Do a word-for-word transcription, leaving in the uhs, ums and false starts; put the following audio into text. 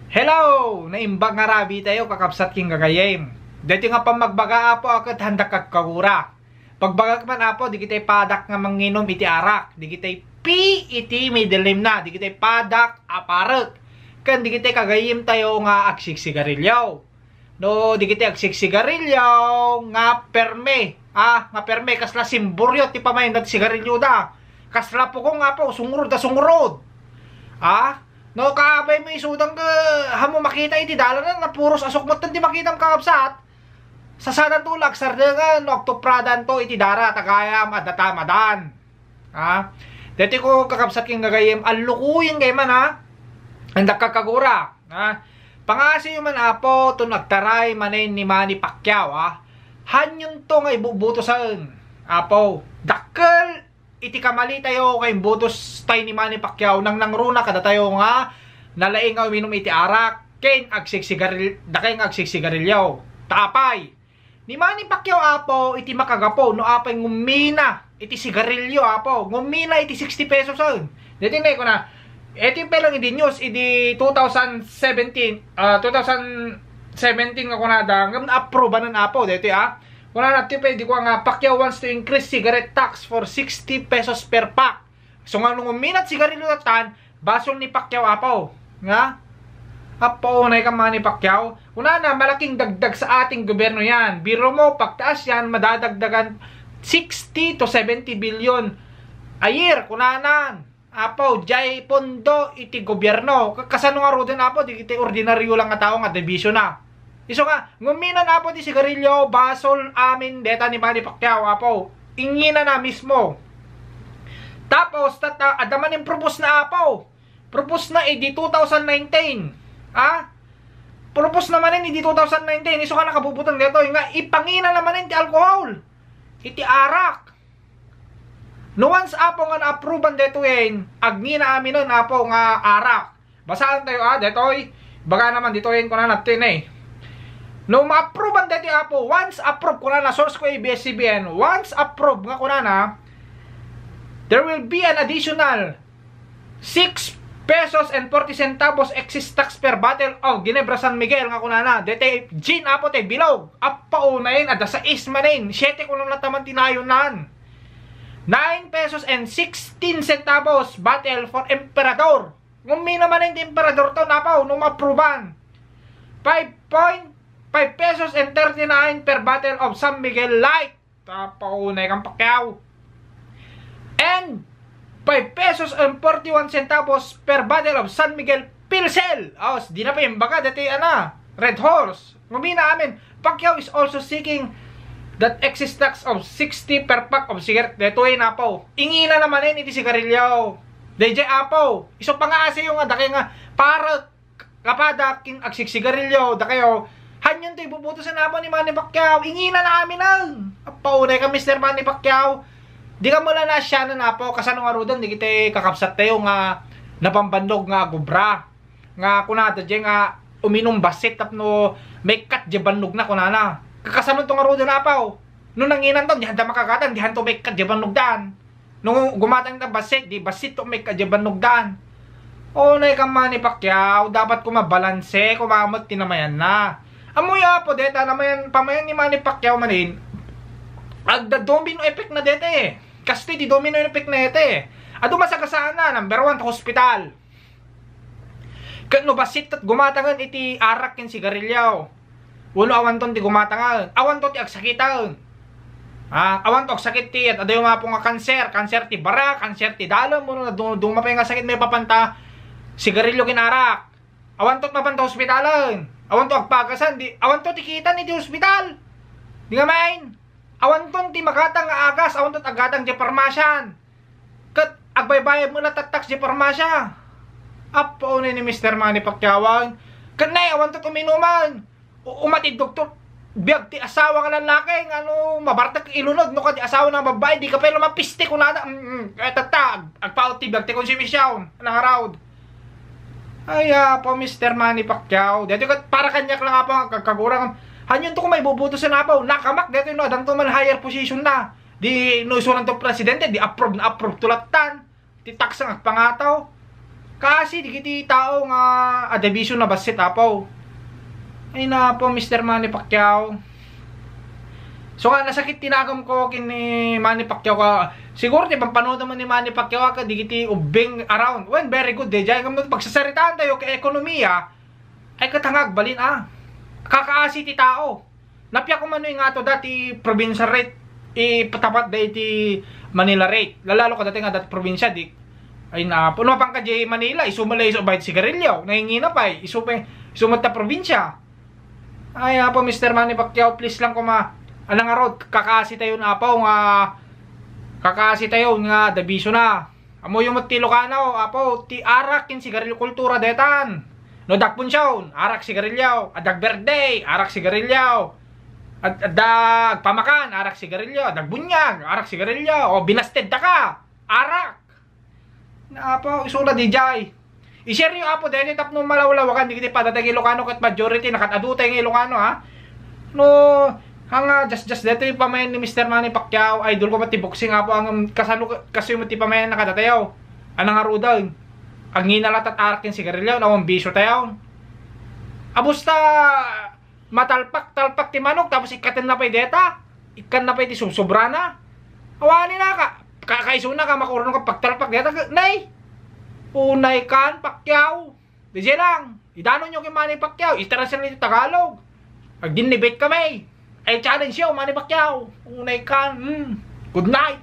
Hello! Naimbag nga rabii tayo, kakabsat ken gagayyem. Daytoy nga pammagbaga, Apo, a ket haandak kagkagura. Pagbagak man, Apo, dagiti padak nga manginum iti arak, dagiti P iti middle name na, dagiti padak a parek, ken dagiti kagayyem tayo nga agsigsigarilyo. No, dagiti agsigsigarilyo nga perme, ah, nga perme, kasla simburyo ti pamayen dagiti sigarilyo da. Kasla pukong, Apo, sungrod da sungrod. Ah, no, kaabay mo isudang ka, hamo makita iti dalan na, puros asukmot ti makitam, kakabsat. Sasadanto la agsardengen no agtupradanto iti dara, tagayam, adda ta madan. Ha? Daytoy ko, kakabsat ken gagayyem, allukuyen kay man, ha? Haandak kagura, ha? Pangaasiyo man, Apo, ton agtaray manen ni Manny Pacquiao, ha? Haanyonto nga ibubutosen, Apo. Dakkel iti kamali tayo nga imbutos tay ni Manny Pacquiao, nangnangruna kadatayo nga nalaing nga uminum iti arak ken agsigsigaril-, dakay nga agsigsigarilyo. Ta apay, ni Manny Pacquiao, Apo, iti makagapu no apay ngumina iti sigarilyo, Apo, ngumina iti sixty pesos, eh. Daytoy na, kuna, iti pa lang idi news, idi two thousand seventeen, ah, two thousand seventeen nga kunada, ngem na-approbanan, Apo, daytoy, ah. Kunana, ti pwede ko nga, Pacquiao wants to increase cigarette tax for sixty pesos per pack. So, nga nung uminat sigarilyo tatan, basol ni Pacquiao, Apo. Nga? Apo, unay ka, Manny Pacquiao. Kunana, malaking dagdag sa ating gobyerno yan. Biro mo, pagtaas yan, madadagdagan sixty to seventy billion a year. Kunana, Apo, jay pondo iti gobyerno. Ka-, kasano nga ruden, Apo, dagiti ordinaryo lang nga tao nga division na. Isu nga, nguminan, Apo, ti sigarilyo, basol amin deta ni Manny Pacquiao, Apo. Inginana mismo. Tapos, tata-, adda manen propose na, Apo. Propose na idi two thousand nineteen. Ha? Propose na manen idi two thousand nineteen. Isu nga nakabubutang detoy nga ipangina na manen ti alcohol. Iti arak. No once, Apo, nga na-approvean detoyen, agngina aminen, Apo, nga arak. Basaan tayo, ah, detoy. Baga naman detoyen, kunana ti ne. No ma-approvean detoy, Apo, once approve, kunana, source ko A B S C B N, once approve nga kunana, there will be an additional six pesos and forty centavos excise tax per bottle of Ginebra San Miguel nga kunana, detoy gin, Apo, tay bilog. Appa, unayen, adda sais manen, siete kuno na taman ti nayon nan. Nine pesos and sixteen centavos bottle for Emperador. Ngumina manen ti Emperador to, Apo, no ma-approvean. Five point five pesos and thirty-nine per bottle of San Miguel Light. Tapaunay kang Pacquiao. And five pesos and forty-one centavos per bottle of San Miguel Pilsel. Oh, di na pa imbaga deti, ana, Red Horse. Ngumina amin, Pacquiao is also seeking that excise tax of sixty per pack of cigarette. Detoy, Apo. Ingina na manen iti sigarilyo. D J Apo, isu pangaasiyo nga dakay nga parek, kapada kin agsigsigarilyo, dakayo. Haanyonto ibubutosen, Apo, ni Manny Pacquiao. Ingina na aminen. Apo, unay ka, Mister Manny Pacquiao. Di ka mo la naasianan, Apo, kasano nga ruden, dagiti kakabsat tayo nga nabambannog nga agubra. Nga kunada, di nga uminum bassit tapno maikkat di bannogna, kunana. Kakasanonto nga ruden, Apo? No nanginanto, di handa makagatang, di hanto maikkat di bannogdan. No gumatang ta bassit, di bassit to maikkat di bannogdan. O, nay ka Manny Pacquiao, dapat ko mabalanse, kumamat ti namayan na. Amoy, Apo, deta namayan, pamayan ni Manny Pacquiao manin, agda domino effect na dete. Kastoy ti domino effect na dete. Adu masagasaan na, number one, ta hospital. Ket no bassit ket gumatangen iti arak ken sigarilyo, wenno awanton ti gumatangen, awanto ti agsakiten. Ah, awanto agsakit ti, adayo nga Apo nga kanser, kanser ti bara, kanser ti dalem, wenno naduma pay nga sakit maipapan ta sigarilyo ken arak. Awanto mapan ta hospitalen. Awanto agpagasan, di, awanto ti kitan iti hospital. Di nga main, awanton ti magatang nga agas, awanto ti aggatang ti parmasian. Ket agbaybayad met latta tax di parmasia. Apo, unay ni Mister Manny Pacquiao. Ket nay, awanto ti uminuman. U-, umat ti doktor, biag ti asawa nga lalaki, nga no mabartek ilunod, no kadi asawa nga babbai, di ka pay lumapiste, kunana, mm, mm, eh, tatta, ag-, agpaut ti biag ti konsumision, nangarawd. Ay, Apo, Mister Manny Pacquiao. Dito kat, para kaniak lang, Apo, ang kagkagurang. Haanyonto ko maibubutosen, Apo. Nakamak, dito, no, addanto man higher position na. Di, no, isunanto presidente, di approve na approve to lattan. Ti taksang agpangataw. Kaasi dagiti tao nga adda bisio na bassit, Apo. Ay na, Apo, Mister Manny Pacquiao. So nga, nasakit ti nakem ko ken ni Manny Pacquiao ka, siguro ti pampanunotan ni Manny Pacquiao ket dagiti ubbing around. Well, very good, daydiay. Ngem no pagsasaritaan tayo ket ekonomiya, ay ket nga agbalin, ah. Kakaasi ti tao. Napia ko man no ingato dati provincial rate, ipatapat da iti Manila rate. Lalalo ka dati nga dati probinsya, di. Ay na, puno pang ka di Manila, isu man la isu bayad sigarilyo. Nangingina pay, isu pa, isu met ta probinsya. Ay, Apo, Mister Manny Pacquiao, please lang kuma. Anang arod, kakaasi tayo na, Apo, nga kakaasi tayo nga adda bisio na. Ammoyo met ti Ilocano, Apo, ti arak ken sigarilyo kultura detan. No, dagbunsion, arak sigarilyo, adda agbirthday, arak sigarilyo. Ad-, adda agpamakan, arak sigarilyo, adda agbunyag, arak sigarilyo, o binasted ta ka, arak. Na, Apo, isu la daydiay. I-share yo, Apo, daytoy tapno malawlawagan dagiti padadag Ilocano ket majority na kad-adu tay nga Ilocano, ha. No, nga just, just daytoy pamayan ni Mister Manny Pacquiao, idol ko met ti boxing, Apo, ang kasano, kastoy met ti pamayan na kadatayo. Anang aruden. Agngina la ta arak ken sigarilyo, awan bisio tayo. Abus ta matalpak-talpak ti manok, tapos ikkatenna pay deta. Ikkanna pay ti subsobrana. Awanen na ka. Ka-, kaisuna ka, makuron ka pagtalpak deta. Nay! Unay kan, Pacquiao. Daydiay lang. Idanon yo ken Manny Pacquiao. I-translate iti Tagalog. Agdin-debate kami. I challenge you, Manny Pacquiao. Unay kan. Hmm. Good night.